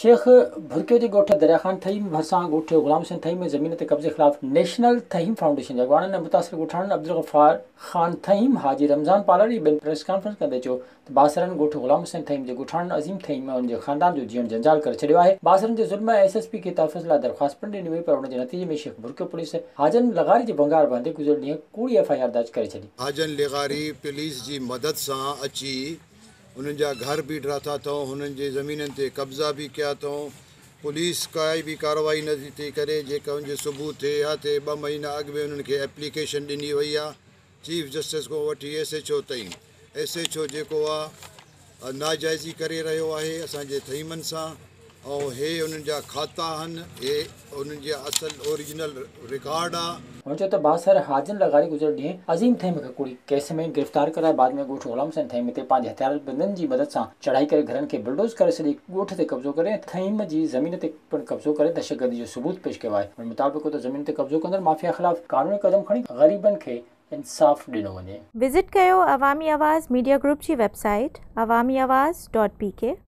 شيخ ڀرڪيو جي ڳوٺ دريا خان ٿهيم ڀرسان ڳوٺ غلام حسين ٿهيم ۾ زمين تي قبضي خلاف نيشنل ٿهيم فائونڊيشن جي اڳواڻن ۽ متاثر ڳوٺاڻن عبدالغفار خان ٿهيم، حاجي رمضان پالاري ۽ ٻين پريس ڪانفرنس ڪندي چيو ته بااثرن ڳوٺ غلام حسين ٿهيم جي ڳوٺاڻن عظيم ٿهيم ۽ ان جي خاندان جو جيئڻ جنجال ڪري ڇڏيو آهي، بااثرن جي ظلم ۽ ايس ايس پي کي تحفظ لاء درخواست پڻ ڏني وئي پر ان جي نتيجي ۾ شيخ ڀرڪيو پوليس حاجن لغاري جي ڀنگار وهندي گذريل ڏينهن ڪوڙي ايف I R درج ڪري ڇڏي. حاجن لغاري پوليس جي مدد سان اچي انهن جا گهر به ڊاٿا اٿئون، هنن جي زمينن تي قبضا به ڪيا اٿئون، پوليس ڪائي به ڪارروائي نه ٿي ڪري، جيڪا ان جي ثبوت ٿئي ها تي ٻه مهينا اڳ ۾ انهن کي ايپليڪيشن ڏني وئي آ، چيف جسٽس کان وٺي ايس ايڇ او تائين، ايس ايڇ او جيڪو آ ناجائزي ڪري رهيو آهي اسان جي ٿهيمن سان ۽ هي انهن جا کاتا آهن، هي انهن جي اصل اوريجنل رڪارڊ آ. هن چيو ته بااثر حاجن لغاري گذريل ڏينهن عظيم ٿهيم کي ڪوڙي ڪيس ۾ گرفتار ڪرائي بعد ۾ ڳوٺ غلام حسين ٿهيم تي پنهنجي هٿياربندن جي مدد سان چڙهائي ڪري گهرن کي بلڊوز ڪري سڄي ڳوٺ تي قبضو ڪري ۽ ٿهيم جي زمين تي پڻ قبضو ڪري دهشتگردي جو ثبوت پيش ڪيو آهي. هن مطالبو ڪيو ته زمين تي قبضو ڪندڙ مافيا خلاف قانوني قدم کڻي غريبن کي انصاف ڏنو وڃي. وزٽ ڪيو عوامي آواز ميڊيا گروپ جي website Awami Awaz dot P K.